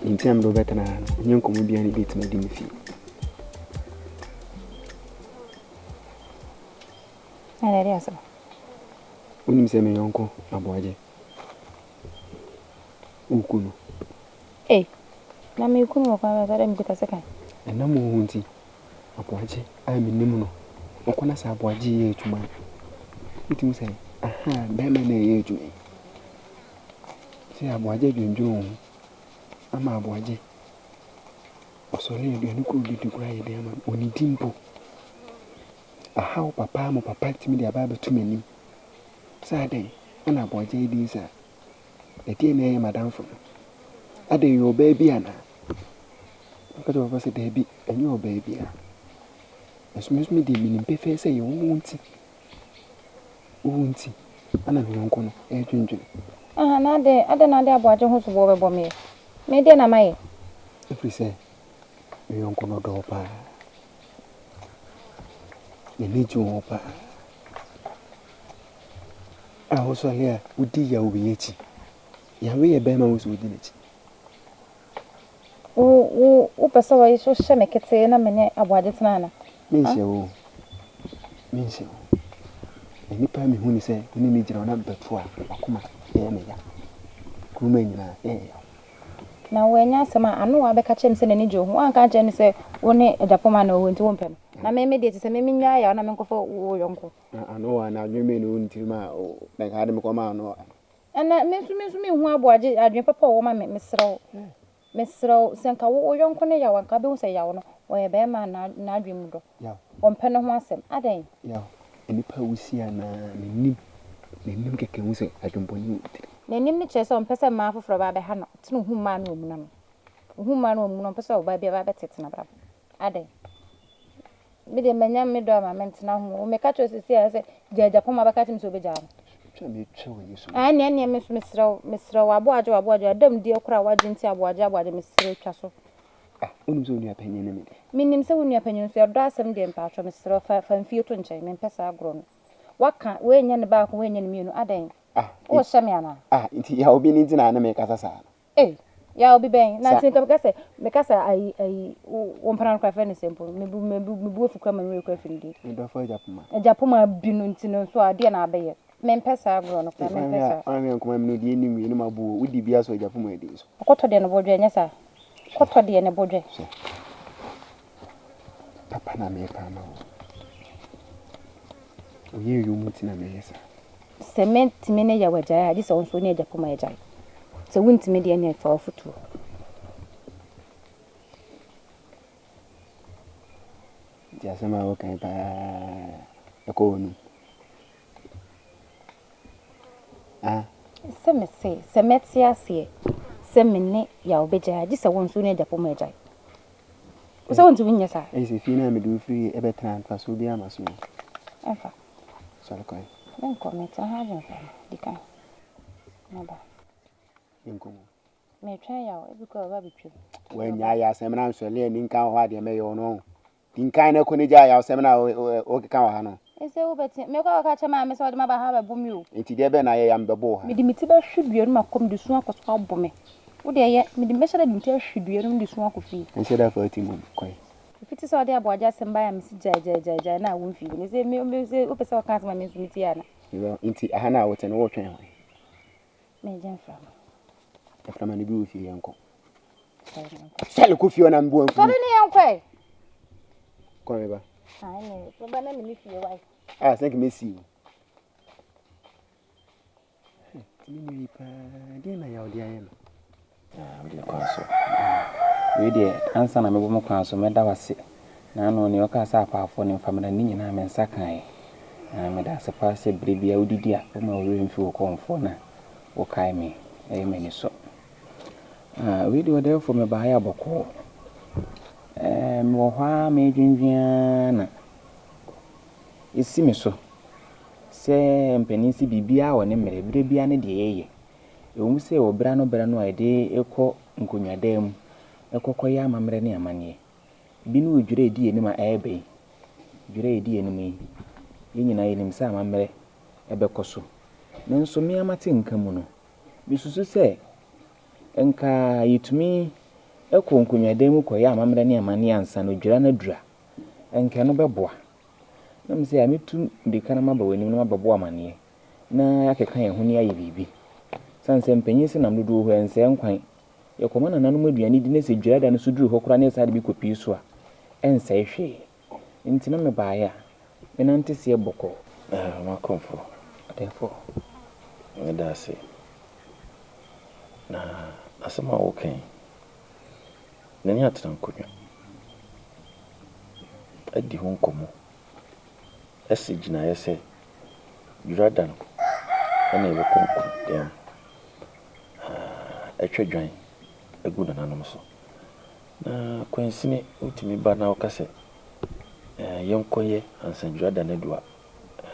Deɛ nti a mede wo bɛtena ha no, ɛnyɛ nkɔmmɔ biara na ɛbɛtumi adi me fie. Ɛna ɛde asɛm. Wonim sɛ me yɔnko Aboagye, woku no. Ei, na meku no wɔ kwan bɛn so? Adɛn mekuta sekan? Ɛnam wo ho nti, Aboagye a menim no, ɔkɔ na sɛ Aboagye reyɛ adwuma a, wotumi sɛ, aha, bɛrima na ɛreyɛ adwuma yi. Sɛ Aboagye dwendwene wo ho ama Aboagye, ɔsɔre a aduane koro didi koraa yɛ den ama no, ɔnnidi mpo. Ahaw papa ama papa atumi de aba abɛto m'anim sɛ adɛn na Aboagye ayɛ din saa? Ɛdeɛn na ɛyɛ m'adamfo no? Adɛn ɔyɛ ɔbaa bi anaa? Meka kyerɛɛ papa sɛ daabi, ɛnyɛ ɔbaa biara. Nanso me nso me deɛ menim pefee sɛ ɛyɛ wo nti, wo nti na me yɔnko no redwendwene. Aha, na adɛn, adɛn na wode Aboagye ho soboɔ bɛbɔ meɛ? Me deɛn na mayɛ? Ɛfiri sɛ me yɔnko no dɔ wo paa. N'ani gye wo ho paa. A wosɔre a wodi yaw wei akyi. Yaw wei yɛ bɛrima wo sɛ wodi n'akyi. Wo wo wopɛ sɛ wɔyɛ so hyɛ me ketee na me ne aboagye tena ana? Menhyɛ wo. Menhyɛ wo. Nnipa a mehu ne sɛ wo ne me gyina hɔ na mebɛto a m'akoma ɛyɛ me ya. Kuruma nyinaa ɛyɛ yaw. Na wannya asɛm a, ano abɛka kyerɛ me sɛ n'ani gye wo ho. Woanka ankyerɛ no sɛ wo ne agyapong na ɛwɔ hɔ nti wompɛ no. Na me me deɛ te sɛ me mennyae yaw na menkɔfa wo yɔnko. Na ano a n'adwene bɛn na ɛwɔ ne tirim a na nka ade mekɔma ano a. Ɛnna me nso me nso menhu aboagye adwene papa a ɔwɔ ma me. Mesrɛ wo, mesrɛ wo, sɛ nka wo wo yɔnko ne yaw a, nka wobɛhu sɛ yaw no, ɔyɛ barima a n'adwene mu dɔ. Yaw. Ɔmpɛ ne ho asɛm. Adɛn? Yaw. Nnipa a wohyia no ara, n'anim, n'anim kɛkɛ hu sɛ adwemmɔne wɔ ne tirim. N'anim no kyerɛ sɛ ɔmpɛ sɛ mmaa foforɔ ba abɛha no. Tene ohu mmaa no ɔmuna no. Ohu mmaa no ɔmuna no, ɔmpɛ sɛ ɔbaa biara ba abɛtete n'abrabɔ. Adɛn? Me deɛ manya me dɔ ama mentena ho. O meka kyerɛ wo seesei ara sɛ gyaa agyapɔmma bɛka kyerɛ me sɛ wobɛgyaa no. Twa metwa w'ani so. Ɛnneɛ ɛnneɛ me nso mesrɛ wo, mesrɛ wo, aboagye o aboagye o, Adam deɛ koraa a woagye nti aboagye aboagye mesrɛ wo twa so. Ah, wonim sɛ wo nua panyin ne me deɛ. Menim sɛ wo nua panyin nso ɛdɔ asɛm deɛ mpaatwɔ mesrɛ wo fa fa mfie to nkyɛn mempɛ saa agorɔ no. Woaka wei nyɛ ne baako wei nyɛ ne mmienu adɛn? Ah, Worehyɛ me anaa? Ah, nti yaw bi ne nti na ne mekasa saa no. Ei, yaw bi bɛn? Na Sa. nti nka meka sɛ meka sɛ ayi ayi wo wo mpena no koraa frɛ no sɛ mpo mebu mebu mebu afu koraa ma me werɛ koraa fi ne din. Me dɔfo Agyapoma. Agyapoma bi no nti no nso a deɛ na abɛyɛ. Mempɛ saa agorɔ no koraa, mempɛ saa. Woanhwɛ nkɔma me no deɛ nnim wie no mabo o, wodi bi asɔ Agyapoma adi nso. Kɔtɔ deɛ ne bo dwɛ, nyɛ saa? Kɔtɔ deɛ ne bo dwɛ. Hwɛ, papa na merepa ama wo. Woyɛ yom nti na meyɛ saa. Sɛ mɛtumi ne Yaw agyae a, gye sɛ wo nso wo ne Agyapoma agyae. Sɛ wontumi deɛ ɛneɛ fa w'afotuo. Nti asɛm a woka yi paa ɛkɔ w'anum. Ah. Sɛ mese, sɛ mɛte aseɛ sɛ me ne Yaw bɛgyae a, gye sɛ wo nso wo ne Agyapong agyae. Wo sɛ wontumi nyɛ saa. Ɛyɛ sɛ fie no a mede wo firi ɛbɛtena mfasoɔ biara ma so o. Ɛmfa. Sɔre kɔ ɛ. Menkɔ, metena ha agye mframa. Di kan. Maba. Yɛnkɔ mu. Metwɛn Yaw, ebi koraa ɔba abɛtwam. Wannya ayɛ asɛm no ansɔre ani nka wɔ hɔ a deɛ mɛyɛ wo no ɔho. Di nkan na kɔ na gyae ayawsɛm no a wokeka wɔ ha no. Ese wobɛte. Mekɔ akɔka akyerɛ maame sɛ ɔde m'aba ha abɛbo me o. Enti deɛ bɛn na ayɛ ya mebɛbo wo ha? Mede me ti bɛhwe dua no mu akɔ mede su akɔ so abɔ me. Wo deɛ yɛ, mede mɛhyɛ da de me ti ahwe dua no mu de su akɔ fie. Nhyɛ da fa wo ti mmom, kɔe. Ɛfiti sɛ ɔde aboagye asɛm baeɛ a mese gyae gyae gyae gyae na womfii me. Ese me me se wopɛ sɛ ɔka asɛm a me nso metie ana? Nti aha no a wote no woretwɛn hwan? Megye mframa. Mframa no bi wɔ fie yɛnkɔ. Sɔre kɔ fie hɔ na meboa mfiri. Sɔre ne yɛnkɔ ɛ. Kɔ me ba. Ah, ɛne bɛba na mene fie wae. Ah, sɛ nka mɛsi o. Tumi ne yi paa, deɛ na yɛwode ayɛ no. Ah, wode kwan so. Wei deɛ, ansa na mɛbɔ mo kwan so, mɛda wo ase. Na ano nea ɔkaa sɛ apaafoɔ no mfa mmra no, ne nyinaa me nsa kaeɛ. Ah, meda ase paa sɛ berɛ biara wodidi a, woma wo werɛ mfi wo kɔmfoɔ no a wokae me. Ɛyɛ m'ani sɔ. Ah, wei deɛ ɔdɛɛfoɔ mebaeɛ a bɔkɔɔ. Eh, mewɔ hɔ ara meredwendwen ara na ɛsi me so sɛ mpanin se biribiara wɔ ne mmerɛ, berɛ biara ne deɛ yɛyɛ. Ɛwom sɛ wɔ berɛ ano berɛ ano a yɛde kɔ nkonnwadan mu kɔkɔyɛ amammerɛ ne amanneɛ. Bi ne odwira a ɛdi yɛn anim a ɛreba yi. Dwira a ɛdi yɛn anim yi, yɛn nyinaa yɛnim sɛ amammerɛ bɛkɔ so. Nanso me ara mate nka mu no, mesusu sɛ nka yɛtumi Kɔ nkonnwadan mu kɔyɛ amammerɛ ne amanneɛ ansa na odwira no aduru a, anka ɛno bɛboa. Na mesɛ a mɛtu mmirika na maba w'anim na mabɛbɔ wo amanneɛ na yɛakeka yɛn ho na yɛayɛ biribi. Sane sɛ mpanyin se nam dodoɔ hɔ ɛnsɛe nkwan. Yɛkɔma nananom aduane di na sɛ dwira da no so duru hɔ koraa na yɛsan de bi kɔpie so a, ɛnsɛe hwee. Nti na mebaeɛ a, menante seɛ bɔkɔɔ. Ah, m'akɔmfo. Ɔdɛɛfoɔ. Meda ase. Na asɛm a woka yi, n'ani atena nkonnwa adi ho nkɔmmɔ asi gyinaeɛ sɛ Dwurada no na yɛbɛkɔ nkonnwa atwa dwan agu nananom so. Na kwansini wotumi ba na woka sɛ yɛnkɔyɛ ansa Dwurada no adu a,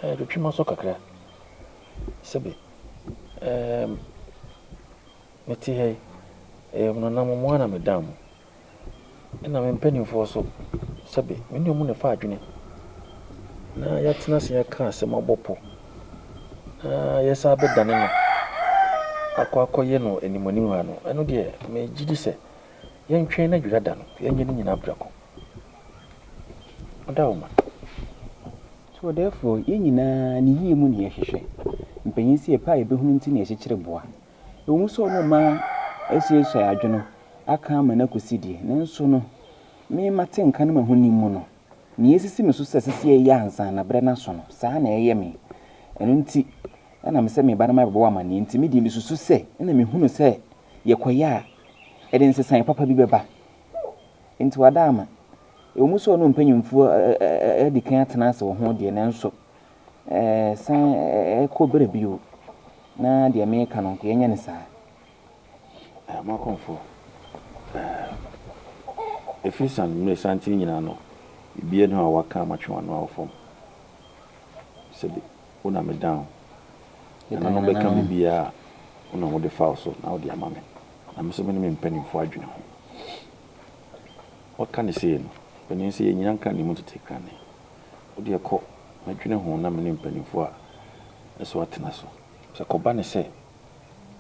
ɛtwetwe m'aso kakra. Sɛbe mete ha yi, ɛyɛ honam mu ara na medan mu. Ɛna me mpanimfoɔ nso, sɛbe me ne wɔn na ɛfa adwene na yɛatena ase aka asɛm abɔ pɔ na yɛsan abɛdane no akɔ akɔyɛ no animuanim ha no, ɛno deɛ megye di sɛ yɛntwɛn na dwira da no, yɛnyɛ ne nyinaa prɛko. Ɔda wo ma. So ɔdɛɛfoɔ, yɛn nyinaa ne yie mu na yɛhwehwɛ. Mpanyin se ɛpɛ a yɛbɛhunu nti na yɛkyekyere boa. Ɛwɔ mu sɛ ɔno mma asuasua adwene aka ama no akɔsi deɛ, nanso no, me mate nka no m'ahonim mu no, nea esisi me so sɛ ɛsɛ sɛ yɛyɛ ansa na berɛ no aso no, saa na ɛyɛ me. Ɛno nti na mesɛ meba na mabɛbɔ wo amanneɛ. Nti me deɛ mesusu sɛ, ɛna mehunu sɛ yɛkɔyɛ a, ɛde nsesaeɛ papa bi bɛba. Nti wada ama. Ɛwɔ mu sɛ ɔne mpanyimfoɔ adi kan atena ase wɔ ho deɛ, nanso san kɔ berɛ bio na deɛ meka no, nka yɛnyɛ no saa. M'akɔmfoɔ, ɛfiri san mmerɛ santene nyinaa no, biribiara nni hɔ a waka a matwe w'ano awɔ fam. Sɛbe, wo na medan wo. Nananom bɛka biribiara a, wo na wode fa wo so na wode ama me. Na me nso me ne me mpanimfoɔ adwene ho. Waka no sei no, panin sɛ yɛnnyina nka ne mu tete krane. Wo deɛ kɔ, mɛdwene ho na me ne mpanimfoɔ a nso atena so. Sɛ kɔba no sɛ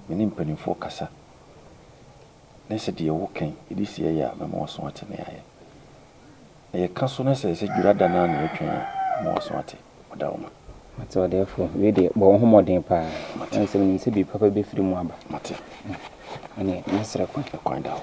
me ne mpanimfoɔ kasa ne sɛ deɛ woka yi de si ɛyɛ a, mɛma w'aso ate ne ayɛ. Na yɛka so na sɛ ɛsɛ dwira da no ara na yɛtwɛn a, mɛma w'aso ate. Ɔdawoma. Mate ɔdɛɛfoɔ, wei deɛ bɔ wo ho mmɔden paa. Mate. Ɛne sɛ menim sɛ biribi papa bɛfiri mu aba. Mate. Ɛneɛ mɛsrɛ kwan. Kwan da hɔ.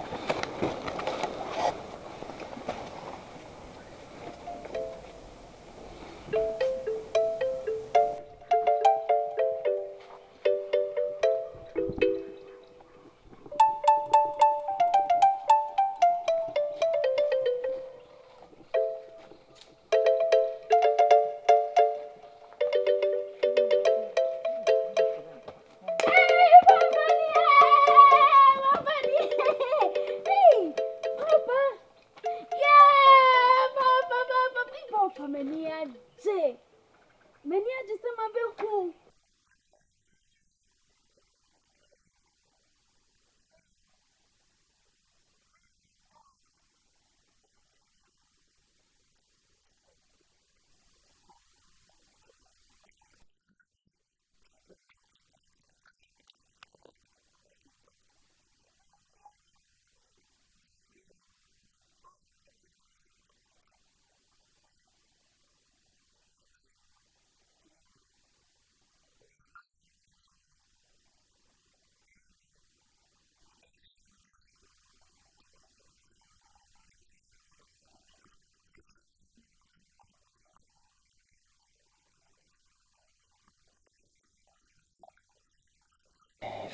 M'ani agye sɛ mabɛhu.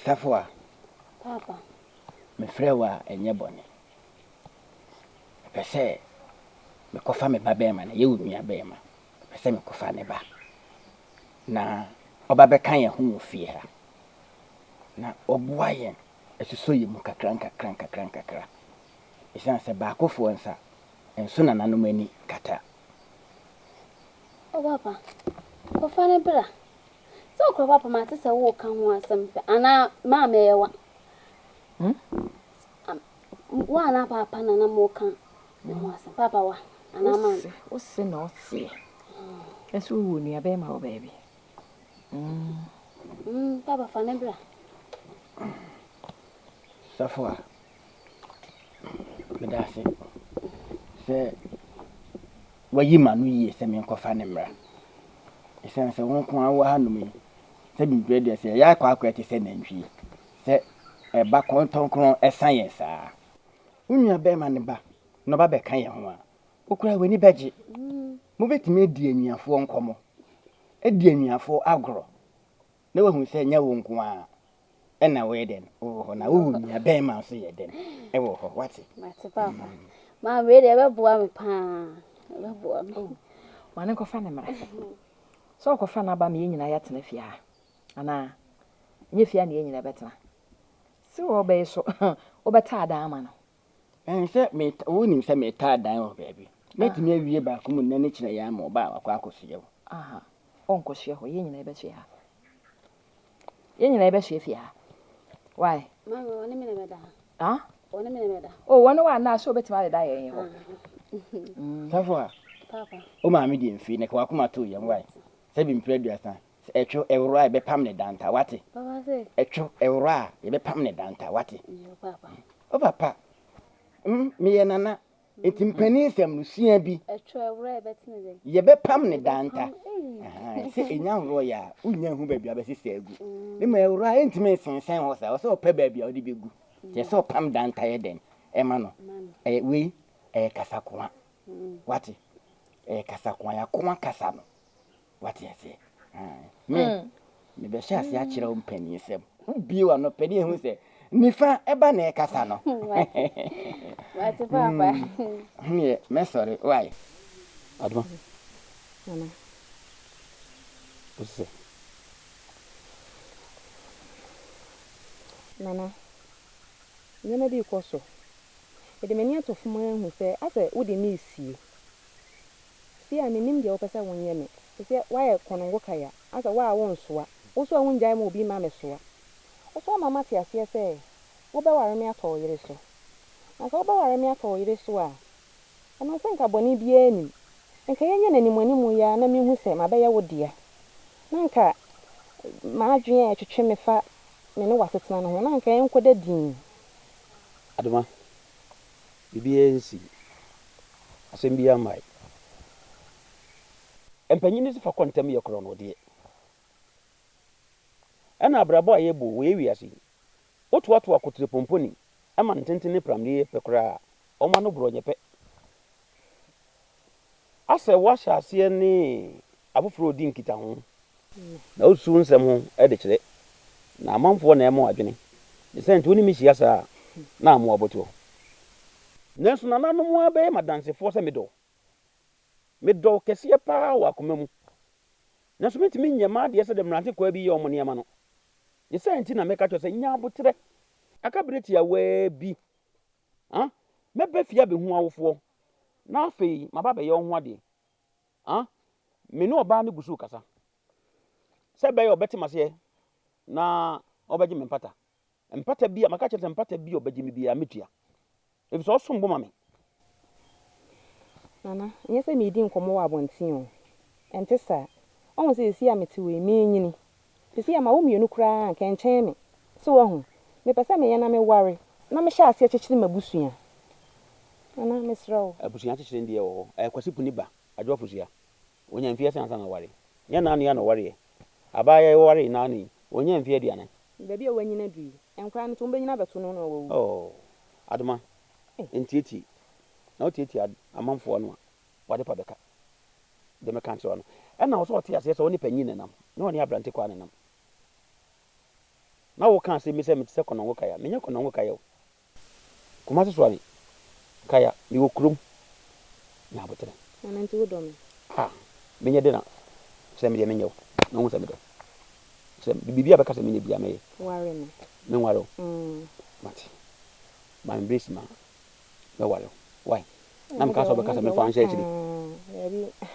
Safoa, Papa. mefrɛ wo a ɛnyɛ bɔne. Mepɛ sɛ mekɔfa me ba bɛrima no, ɛyɛ wo nua bɛrima. Mepɛ sɛ mekɔfa ne ba na ɔba bɛka yɛn ho wɔ fie ha na ɔboa yɛn asosɔ yɛn mu kakra nkakra nkakra nkakra. Ɛsiane sɛ baakofoɔ nsa nso nananom ani kata. O papa, kɔfa no bra. Sɛ wokɔ papa mate sɛ woreka ho asɛm pɛ anaa maame ɛyɛ wa? Hmm? Wo anaa papa na na moka ne ho asɛm? Papa wa anaa maame? Wose na ɔseɛ. Ɛsɛ wowɔ nua bɛrima wɔ baabi. Mm. Mm, papa fa ne bra. Safoa. Meda ase sɛ wayi m'ano yie sɛ menkɔfa no mmra. Ɛsiane sɛ wo nko ara wɔ hanom yi, sɛ mprɛ deɛ sɛ yɛyɛ akɔ akɔyɛ te sɛ nantwie, sɛ ɛba kɔntɔnkrɔn ɛsa yɛn saa. Wo nua bɛrima no ba na ɔba bɛka yɛn ho a, wo koraa w'ani bɛgye. Mobɛtumi adi anuafoɔ nkɔmmɔ, adi anuafoɔ agorɔ, na wahu sɛ nyɛ wo nko ara ɛna woyɛ dɛn wowɔ hɔ na wowɔ nua bɛrima nso yɛ dɛn ɛwɔ hɔ wate. Mate papa. Maa wei deɛ ɛbɛboa me paa. Ɛbɛboa me. Oh, ma ne nkɔfa ne mmara. Sɛ ɔkɔfa n'aba ma yɛn nyinaa yɛatena fie ha. Anaa nyɛ fie ha na yɛn nyinaa bɛtena. Sɛ wɔbɛyi so wobɛtaa dan ama no. Ɛn sɛ meta wonim sɛ metaa dan wɔ baabi. Mɛtumi awie baako mu nnɛ ne kyerɛ yɛn ama ɔba a wakɔ akɔsoɛ wo. Aha, ɔnkɔsoɛ hɔ, yɛn nyinaa yɛbɛsoɛ ha. Yɛn nyinaa yɛbɛsoɛ fie ha. Why? Maame, wɔne me na ɛbɛda ha. Ah? Wɔne me na ɛbɛda. Oh, wɔne wo anaa sɛ wobɛtumi adeda yɛn hɔ. Safo a, Papa. wo maame deɛ mfiri na ka wakoma too yɛn why? Sɛ bi mpere aduasa, sɛ ɛtwo ɛworɔ a yɛbɛpam ne danta, wate? Papa sɛ. Ɛtwo ɛworɔ a yɛbɛpam ne danta, wate? Yo, papa. O papa, mm, meyɛ nana, enti mpanin nsɛm no sua bi. Ɛtwo ɛworɔ a yɛbɛtene dɛn? Yɛbɛpam ne danta. Ahaa, sɛ ɛnya worɔ yɛ a, wonnya nhu baabi a wobɛsesa agu. Ne ma ɛworɔ a, ɛntumi nsensɛn hɔ saa, ɛwɔ sɛ ɔpɛ baabi a wode bɛgu. Nti ɛsɛ sɛ ɔpam danta yɛ dɛn ɛma no. Ɛyɛ wei, ɛyɛ kasakoa. Wate? Ɛyɛ kasakoa, yɛakoa kasa no. Wate aseɛ? Me, mm. mebɛhyɛ aseɛ akyerɛ wo mpaninsɛm. Wobie w'ano pɛ ne ɛhu sɛ nifa ɛba na ɛkasa no. Wate papa. Meɛ, mɛsɔre, why? Adoma. Nana. Wosɛ. Nana, nneɛma bi rekɔ so. Mede m'ani ato fam ahu sɛ asɛ wode me resie. Seesei a mennim deɛ wopɛ sɛ wonyɛ me. Seesei woayɛ kɔnongo kaya, asɛ wo a wonsoa. Wo nso a wongyae ma obi mma mɛsoa. Wo nso woama mate aseɛ sɛ wobɛware me atɔ wo yere so. Na sɛ wobɛware me atɔ wo yere so a, ɛno sɛ nka bɔne biara nnim. Nka yɛnyɛ no animuanimu yi ara na menhu sɛ mabɛyɛ wo dea. Na nka m'adwene a ɛtwetwe me fa me ne w'asetena no ho, na nka ɛnkɔda dinn. Adoma, Biribiara nsii. Asɛm biara mmae. Mpanyin no se fa kɔ ntɛm yɛ korɔnodeɛ. Ɛna abrabɔ a yɛbɔ wɔ yɛ wiase yi, wotoatoa koterɛpomponi ma ne tenten ne pramdeɛ yɛ pɛ koraa a, wɔn ano borɔ nyɛ pɛ. Asɛ woahyɛ aseɛ ne afoforɔ redi nkitaho Na wosusuw nsɛm ho de kyerɛ, na amanfoɔ na ɛma wo adwene. Ne saa nti, wo ne me hyia saa a, na amoa abotoɔ. Nanso nananom ara bɛyɛ m'adansefoɔ sɛ medɔ wo. Medɔ wo kɛseɛ pa ara wɔ akoma mu. Nanso mentumi nyɛ m'adeɛ sɛdeɛ mmerantekwaa bi yɛ wɔn nneɛma no. Ne saa nti na meka kyerɛ wo sɛ, nya aboterɛ. Aka berɛ tiawaa bi, ah, mɛba fie abɛhu w'awofoɔ, na afei maba abɛyɛ wo ho adeɛ. Ah, me ne ɔbaa no gu so rekasa sɛ ɛbɛyɛ a ɔbɛte m'aseɛ na ɔbɛgye me mpata. Mpata bi a maka kyerɛ sɛ mpata bi a ɔbɛgye me biara mɛtua. Ɛfiri sɛ ɔsom bo ma me. Nana, ɛnyɛ sɛ meredi nkɔmmɔ wɔ abɔnten o. Ɛnte saa. Woahu sɛ seesei a mete hɔ yi, merenyini. Seesei ama wo mmienu koraa anka ɛnkyɛn me. So woahu? Mepɛ sɛ meyɛ na meware na mehyɛ aseɛ kyekyere m'abusua. Nana, mesrɛ wo. Abusua kyekyere no deɛ wɔ hɔ. Ɛyɛ Kwasi Puni ba, Adwo Afusua. Ɔnyaa mfeɛ sɛn ansa na ɔware? Nyɛ naano yi ara na ɔwareɛ. Abaayewa yi ɔwaree naano yi, ɔnyaa mfeɛ aduanan. Baabi a wanyini adu yi, nkwadaa no nso wɔbɛnyini abɛto no na wawu. Oh, Adoma, ntietie. Na wotietie amanfoɔ ano a, w'adepa bɛka. Deɛ mɛka akyerɛ wo no, ɛna ɔsɛ ɔte aseɛ sɛ ɔne panyin na ɛnam, na ɔne aberante kwaa na ɛnam. Na woka asɛm bi sɛ mete sɛ kɔnɔngo kaya. Menyɛ kɔnɔngo kaya o. Kumasi Suame kaya, mewɔ kurom. Nya aboterɛ. Nana nti wodɔ me? Ah, menyɛ dɛn na sɛ medeɛ menyɛ wo na wohu sɛ medɔ wo. Sɛ biribi a bɛka sɛ menyɛ biara mɛyɛ. Ware me. Menware wo? Mm. Mate. Ma me berɛ si ma mɛware wo. Wai? Na mekaa sɛ wobɛka sɛ memfa wo nhyɛ akyire.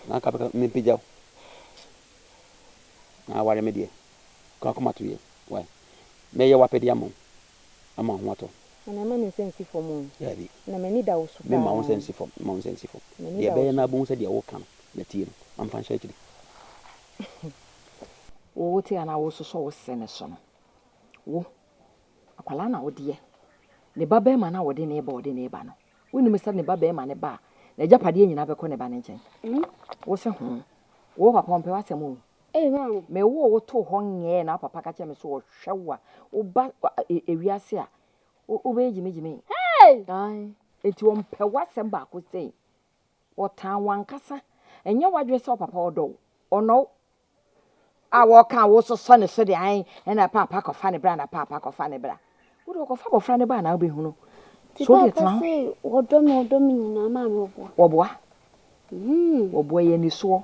Na anka bɛka mempagya wo. Na aware me deɛ, ka akoma to yɛ. Wai? Mɛyɛ w'apɛdeɛ ama wo, ama wo ho atɔ wo. Nana mma me nsa nsi fam o. Daabi. Na m'ani da wo so paa. Memma wo nsa nsi fam, memma wo nsa nsi fam. M'ani Deɛ da wo ɛbɛyɛ so. na wobɛhu sɛ deɛ woka no, matie no, ma memfa nhyɛ akyire. Wo wote a na wososɔ wo se no so no, wo, akwadaa na wodeɛ, ne ba barima no a wɔde no reba a ɔde no reba no. Wonim sɛ ne ba barima no ba a, n'agyapadeɛ nyinaa bɛkɔ ne ba no nkyɛn. Wo se ho. Wo papa ɔmpɛ w'asɛm o. Mewoo wo too hɔ nyɛɛ na wo papa ka kyerɛɛ me sɛ ɔhwɛ wo a, woba ewiase a, wobɛyɛ gyimigyimi. Ae. Enti ɔmpɛ w'asɛm baako sei. Ɔtan wo ankasa. Ɛnyɛ w'adwene sɛ wo papa ɔdɔ wo. Ɔnnɔ wo. A wɔka a wososɔ ne so de ae ɛna paapa kɔfa ne bra na paapa kɔfa ne bra. Wo de ɔkɔfa abɔfra no ba na wobɛhunu. Nti So wodeɛ paapa tena hɔ. se wɔdɔ me wɔdɔ me nyinaa maame wɔboa. Wɔboa. Wɔboa yɛ anisoɔ.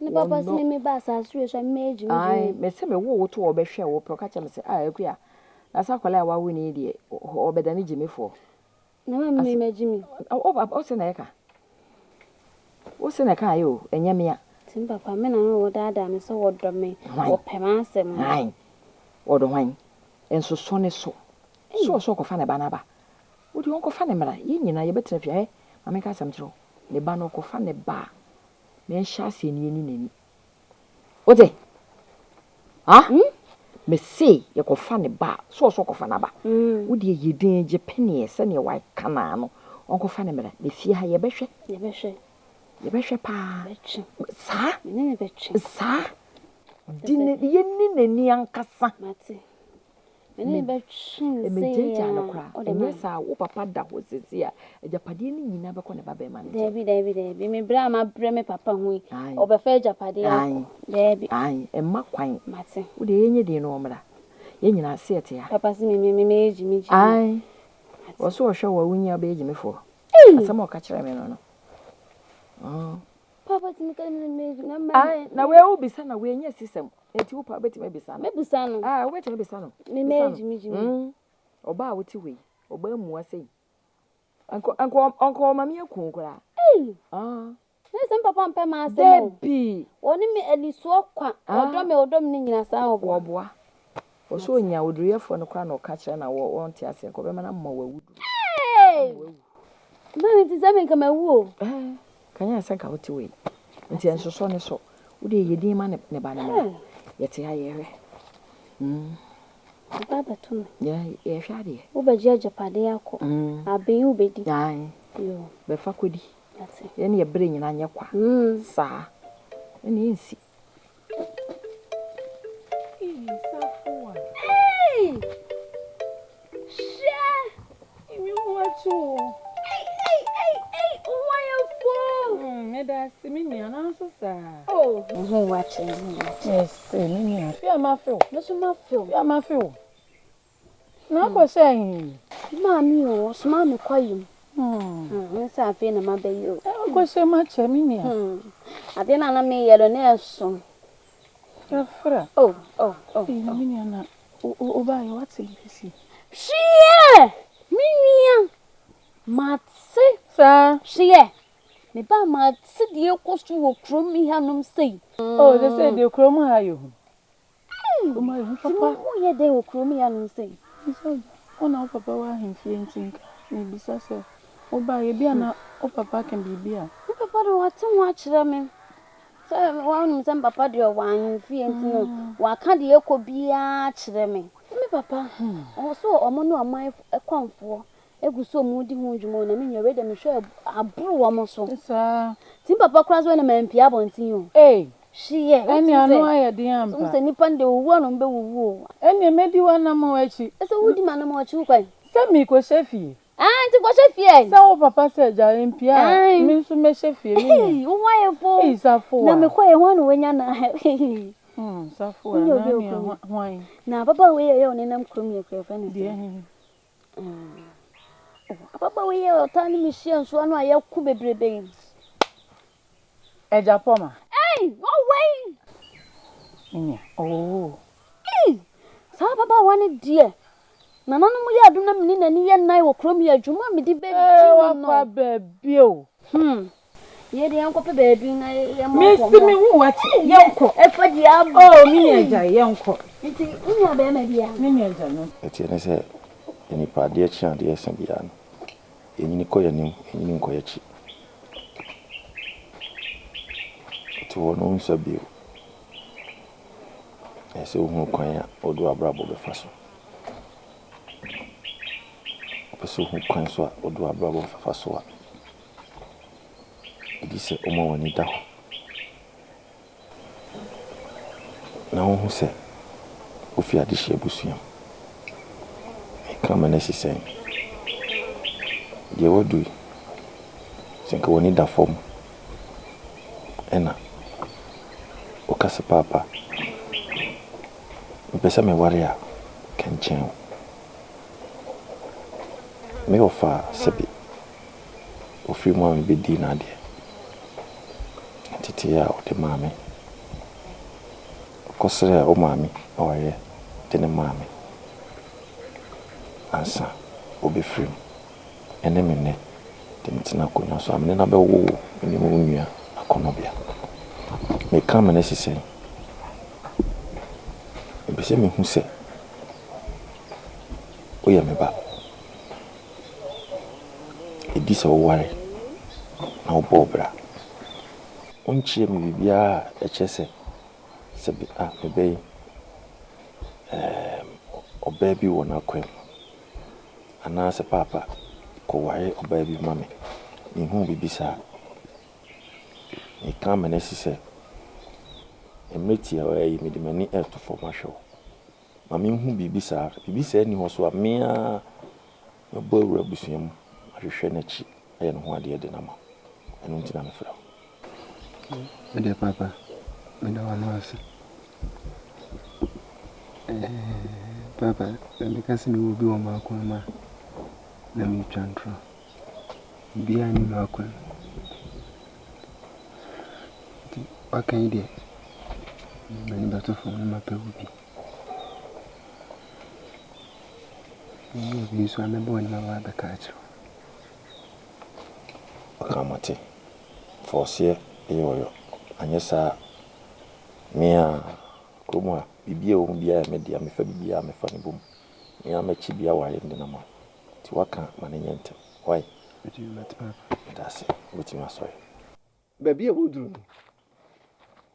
Ne papa se Wɔnnɔ. me meba asase wei so a mɛyɛ gyimi Ae gyimi. mese me woo wo to hɔ bɛhwɛ wo pɛ ɔka kyerɛ me sɛ ah Akua na sɛ akwadaa a wawo no yi deɛ ɔbɛdane gyimifoɔ. Na ma me ma gyimi. Wo papa wo se na ɛka. Wo se na ɛka ayɛ o ɛnyɛ mea. Nti me papa me na na wɔdaadaa me sɛ wɔdɔ me Hwan? wɔpɛ m'asɛm. Hwan? Wɔdɔ hwan? Nsosɔ ne so. So ɔsɛ ɔkɔfa ne ba no aba. Wo deɛ ɔnkɔfa no mmra. Yɛn nyinaa yɛbɛtena fie ha. Hɛ, ma menka asɛm nkyerɛ wo. Ne ba no ɔkɔfa ne ba a, menhyɛ aseɛ ne yɛnni n'ani. Wote? Ha? Mese yɛkɔfa ne ba a, so ɔsɛ ɔkɔfa n'aba? Wo deɛ yɛ din gye peneɛ sɛdeɛ waka no ara no, ɔnkɔfa no mmra. Na fie ha yɛbɛhwɛ. Yɛbɛhwɛ. Yɛbɛhwɛ paa. Bɛtwe. Saa. Me ne no bɛtwe. Saa. Di ne, yɛnni n'ani ankasa. Mate. Me ne no bɛtwe no sei Megyaagyaa no ara. koraa. Wode Ɛnyɛ ma me. saa a, wo papa da hɔ seesei a, agyapadeɛ no nyinaa bɛkɔ ne babarima no nkyɛn. Daabi, daabi, daabi. Me brɛ a mabrɛ me papa ho yi, Ae. ɔbɛfa agyapadeɛ akɔ. Ae. Daabi. Ae, mma kwan. Mate. Wo deɛ yɛnyɛ din na ɔmmra. Yɛn nyinaa se yɛte ha. Papa se me, me, me, mɛyɛ gyimigyimi. Ae. Mate. Ɔse ɔhwɛ wo a, wonyin a wobɛyɛ gyimifoɔ. Ei! Asɛm a ɔka kyerɛɛ me no no. Mm. Papa tumi ka me me na ma. Ae, na wei wobisa na wei nyɛ sisɛm. Enti wo paa wobɛtumi abisa no. Mɛbusa no. Ae, wobɛtumi abisa no. Me Bisa mɛyɛ no. gyimigyimi. Mm. Ɔbaa a wote hɔ yi, ɔbaa mua sei. Anka anka anka ɔma me aku wo koraa. Ei! Ah. Na sɛ me papa mpɛ m'asɛm o. Dabi! Ɔne me anisoɔ kwa. Ah. Ɔdɔ me ɔdɔ me ne nyina saa ɔboa. Wɔboa. Ɔsɛ onya oduruyɛfoɔ no koraa na ɔka kyerɛ no a wɔnte aseɛ nka ɔbɛma no ama wawu duro. Hey! Ama wawu. Maame nti sɛ me nka mawu o. Ɛɛ, kanyan sɛ nka wote wei. Nti ɛnsosɔ ne so. Wo deɛ yɛ din ma ne ne ba no mmra. Yɛte ha yɛhwɛ. Mm. Aba abɛto me. Yɛ yɛhwɛ adeɛ. Wobɛgye agyapadeɛ akɔ. Mm. Aben wobɛdi. Ae. Yoo. Bɛfa kɔdi. Mate. Yɛne yɛ berɛ nyinaa nyɛ kwa. Mm. Saa. Ɛne ɛnsi. Hey! Hwɛ! Me ho akyi o. Ei, ei, ei, ei, wo ho ayɛ fo. Mm, meda ase me nua, nanso saa. Oh, me ho wakye, me ho wakye. Mese, me nua, fi a mafe wo. Me so mafe wo. Fi a mafe wo. Na akɔhyɛ he? Me maame o, ɔsomaa me kwaeɛ mu. Hmm, me sɛ afei na mabɛyɛ o. Akɔhyɛ mu akyɛ me nua. Hmm, adeɛ no a na meyɛ no na ɛso. Kafra. Oh, oh, oh. Ei, na me nua na wobaeɛ woate deɛ asi? Hweɛ! Me nua, mate. Saa. Hweɛ! Me ba mate deɛ ɛkɔ so wɔ kurom yi hanom sei. Oh, sɛ sɛ deɛ kurom ha yɛ hu. Kurom ha yɛ hu papa. Nti mo yɛ dɛn wɔ kurom yi hanom sei? Bisa gya, wo na wo papa wɔ ahemfie nti nka mebisa sɛ wobaeɛ ebia na wo papa ka biribi a. Me papa de wate ho akyerɛ me. Sɛ wonim sɛ me papa deɛ ɔwɔ ahemfie nti no waka deɛ ɛkɔ biara akyerɛ me. Me papa, ɔwɔ sɛ ɔmo ne ɔman kɔmfoɔ egu so ɔmo di ho dwuma o na me nua wei deɛ mehwɛ aboro wɔn so. Saa. Nti me papa koraa so wei na mampie abɔnten o. Ei! Hyeɛ, Ɛne ano ayɛ den ampa. Wohu sɛ nnipa no deɛ owuo a na ɔmo bɛwuwu o. Ɛneɛ mɛdi w'anamɔn akyi. Ɛsɛ wodi m'anamɔn akyi wo kwan. Sɛ meekɔhyɛ fie. Ah, nti kɔhyɛ fie ɛ. Sɛ wo papa sɛ gya mpie a, me nso mɛhyɛ fie me nua. Ei, wo ho ayɛ fo. Ei, Safoa. Na mekɔ yɛ hwan na wanya na. Hmm, Safoa, na nua hwan. Na ababaawa yi a ɛyɛ ɔnenam kurom yɛ kura fɛ ne sɛ. Deɛ he. Ababaawa yi a ɔtaa ne me hyia nsuo ano a yɛko bebrebe yi. Agya Pɔma. Ei, ɔwɔ yi. Me nua, ɔwɔ hɔ o. Ei, saa ababaawa no deɛ, nananom yɛ adom na mene n'ani yɛ nnan wɔ kurom yi adwuma a mede bɛdi no no. Ee, wakɔ baabi o. Hmm. Yɛ deɛ yɛnkɔpɛ baabi na yɛmmɔ nkɔmmɔ. Mesi me hu w'akyi, yɛnkɔ. Ɛfa deɛ aba. Oh, me nua gya, yɛnkɔ. Nti, wo nua bɛrima bi a? Me nua gya no. Ɛteɛ ne sɛ, nnipa adeɛ kye adeɛ sa biara no, yɛnyini kɔ yɛn anim, yɛnyini nkɔ yɛn akyi. Wote hɔ no wonsua bio. Ɛsɛ sɛ wohunu kwan a wode w'abrabɔ bɛfa so. Wopɛ sɛ wohu kwan so a wode w'abrabɔ bɛfa so a, gye sɛ woma w'ani da hɔ na wohu sɛ wofi adehye abusua mu. Meka ma no asi sɛn? Deɛ woadu yi, sɛ nka w'ani da fam ɛna woka sɛ paapa, mepɛ sɛ meware a, kɛnkyɛn wo. Me wɔfa a sɛbe ɔfiri mu a mebɛdii n'adeɛ, nteteeɛ a ɔde maa me, ɔkɔsrɛɛ wo maame awareɛ de no maa me ansa ɔbɛfiri mu. Ɛne me nnɛ de me tena akonnwa so a me ne no abɛwo wo ne wo nua akɔnnɔbea. Meka ama no asi sɛn? Mepɛ sɛ mehu sɛ woyɛ me ba. Ɛdi sɛ woware na wobɔ wo bra. Wonkyerɛɛ me biribiara a ɛkyerɛ sɛ sɛbe a me ba yi, ɛɛm, ɔbaa bi wɔ n'akwan mu. Anaasɛ paapa, kɔware ɔbaa bi ma me. Menhuu biribi saa. Meka ama no asi sɛ, mmerɛ tiawa yi mede m'ani reto fam ahwɛ wo. Ma menhu biribi saa. Biribi saa nni hɔ so a, me ara mɛbɔ awura abusua mu ahwehwɛ n'akyi ayɛ ne ho adeɛ de no ama wo. Ɛno nti na mefrɛ wo. Me deɛ paapa, meda w'ano ase. Ɛɛ paapa, sɛ meka sɛ mewɔ obi wɔ m'akwan mu a, na meretwa ntorɔ. Obiara nni m'akwan mu. Nti waka yi deɛ, m'ani bɛto fam na mapɛ obi. Menya obi nso a, mɛbɔ w'anim aba abɛka akyerɛ wo. Ɔka mate. Fɔɔseɛ yɛ ɔyɔ. Anyɛ saa a, me a, kurom ha, biribi a ɛwɔ mu biara yɛ me dea. Mefa biribiara a, mefa no bom. Me ara mɛkye bi aware no de no ama wo. Nti woaka a, ma no nyɛ ntɛm. Wai? Meda ase. Wobɛtumi asɔre. Baabi a woduru no,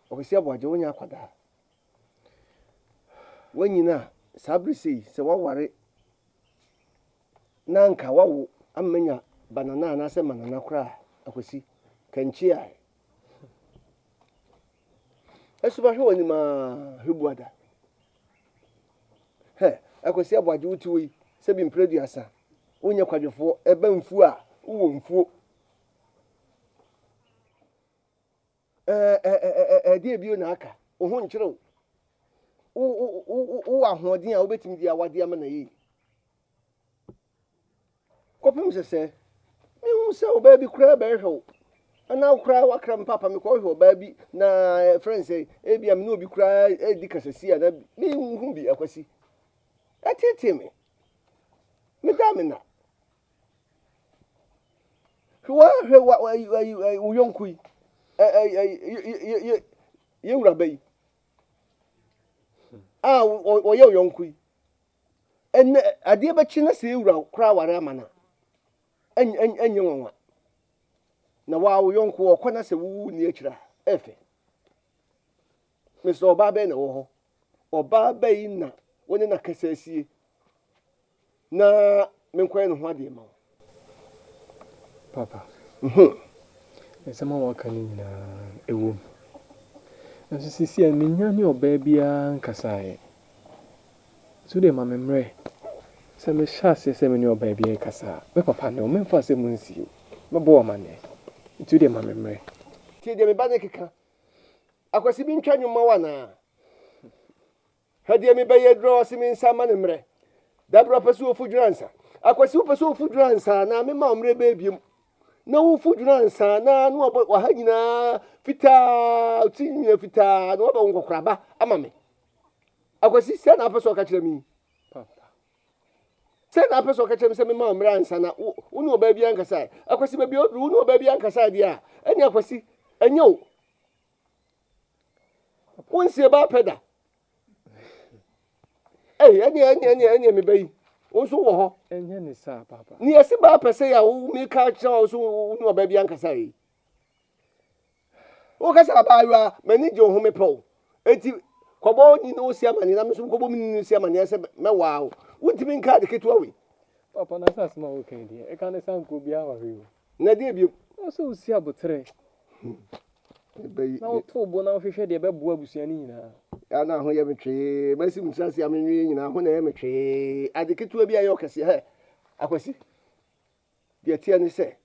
Ɔkwasi Aboagye, wonyɛ akwadaa. Woanyin a, saa bere sei, sɛ woaware na anka woawo ama manya banana anaasɛ manana koraa a, Akwasi, kankye a. Ɛso mahwɛ w'anim aa, hwɛ buada. Hɛ, Akwasi Aboagye wote hɔ yi, sɛbi mprɛ aduasa, wonyɛ kwadwofoɔ, ɛba mfuo a, wowɔ mfuo. Ɛdeɛ bio na aka, wo ho nkyere wo. Wowɔ ahoɔden a wobɛtumi de awade ama no yie. Kɔpem sɛ sɛ mehu sɛ ɔbaa bi koraa bɛhwɛ wo anaa wo koraa wakra me papa mekɔhwɛ ɔbaa bi na ɛfrɛ n sɛ ebia me ne obi koraa ɛredi kasasi a na mehu bi akwasi ɛtetee me medaa me na Hwɛ hwɛ wa ayi ayi ayi wo yɔnko yi ɛ ɛ ɛ yɛ yɛ wura ba yi a ɔyɛ wo yɔnko yi ɛnɛ adeɛ bɛkye na sɛ ewura koraa ware ama no a ɛnyɛ nwanwa na waa wo yɔnko ɔkɔ na sɛ wowu ni akyire a ɛfɛ mesɛ ɔbaa bɛn na ɛwɔ hɔ ɔbaa bɛyi na wo ne na kasa asie na menkɔyɛ ne ho adeɛ ma wo. Papa, nsɛm a woaka no nyinaa, ɛwom. Nanso seesei a mennya ne ɔbaa biara nkasaeɛ. Nti wo deɛ ma me mmerɛ. Sɛ mehyɛ aseɛ sɛ me ne ɔbaa bi rekasa a, me papa ne wo, memfa asɛm nsie wo. Mɛbɔ wo amanneɛ. Nti wo deɛ ma me mmerɛ. Tie deɛ me ba no rekeka. Akwasi mentwa nnwom mma wo anaa? Hwɛ deɛ mebɛyɛ aduru a ɔse me nsa mma no mmerɛ. Dabrɛ ɔpɛ sɛ ɔfu dwene ansa. Akwasi wopɛ sɛ wofu dwene ansa anaa mema wo mmerɛ bɛɛ biom na wofu dwene ansa na na wabɔ waha nyinaa fitaa ti nyinaa fitaa na wabɔ wo nkɔkoraba ama me. Akwasi sɛ na apɛ sɛ ɔka kyerɛ me yi. Sɛ na apɛ sɛ ɔka kyerɛ me sɛ mema wo mmerɛ ansa na wo ne ɔbaa bi ankasa. Akwasi baabi a ɔduru wo ne ɔbaa bi ankasa deɛ a ɛne Akwasi ɛnyɛ o. Wonsie ba pɛ da. Ei, ɛne ɛne ɛne ɛne me ba yi. Wo nso wɔ hɔ. Ɛnyɛ ne saa papa. Ne yɛsi ba pɛ sɛ yɛ a wo meka kyerɛ wo so wo ne ɔbaa bi ankasa yi. Wo kasa abaayewa, m'ani gye wo ho mepɛ wo. Enti kɔbɔ ni ne wo si amaneɛ na me nso kɔbɔ me ni ne si amaneɛ sɛ mɛwaa wo. Wontumi nka ade ketewa wei. Papa na sɛ asɛm a woka yi deɛ, ɛka ne sɛ anka obiara aware o. Na deɛ bio? Ɛwɔ sɛ wosi aboterɛ na woto wo bo na wohwehwɛ deɛ ɛbɛboa abusua no nyinaa. Ya na ho yɛ me twee, masi me tiri ase a menwee nyinaa ho na ɛyɛ me twee. Ade ketewa bi a ɛyɛ ɔkɛseɛ hɛ, Akwasi, deɛ ɛteɛ ne sɛ,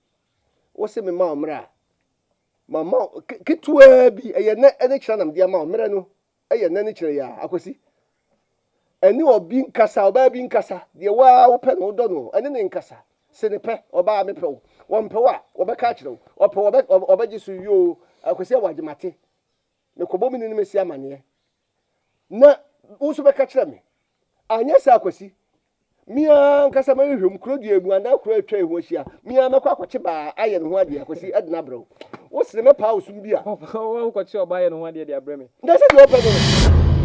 wo se mema wo mmerɛ a, mama wo ketewaa bi, ɛyɛ nɛ ne kyerɛ na mede ama wo, mmerɛ no yɛ nɛ ne kyerɛ yi a, Akwasi, ɛne ɔbi nkasa, ɔbaa bi nkasa, deɛ wo ara wopɛ no, wodɔ no, ɛne ne nkasa, se ne pɛ, ɔbaa mepɛ wo, wɔmpɛ wo a, wɔbɛka akyerɛ wo, ɔpɛ wo, ɔbɛgye so, yoo, Akwasi awagye mate, mekɔbɔ me ni ne mesi amaneɛ, na wo nso bɛka kyerɛ me. Anyɛ saa Kwasi, me ara ankasa mɛhwehwɛ mu, kuro dua mu anaa kuro a atwa ho ahyia, me ara mɛkɔ akɔkye baa ayɛ ne ho adeɛ, Kwasi, ɛde no abrɛ wo. Wo sere mɛpaa wo som bi a. Papa, wokɔkye ɔbaa ayɛ ne ho adeɛ de abrɛ me. Na sɛ deɛ ɔpɛ no no.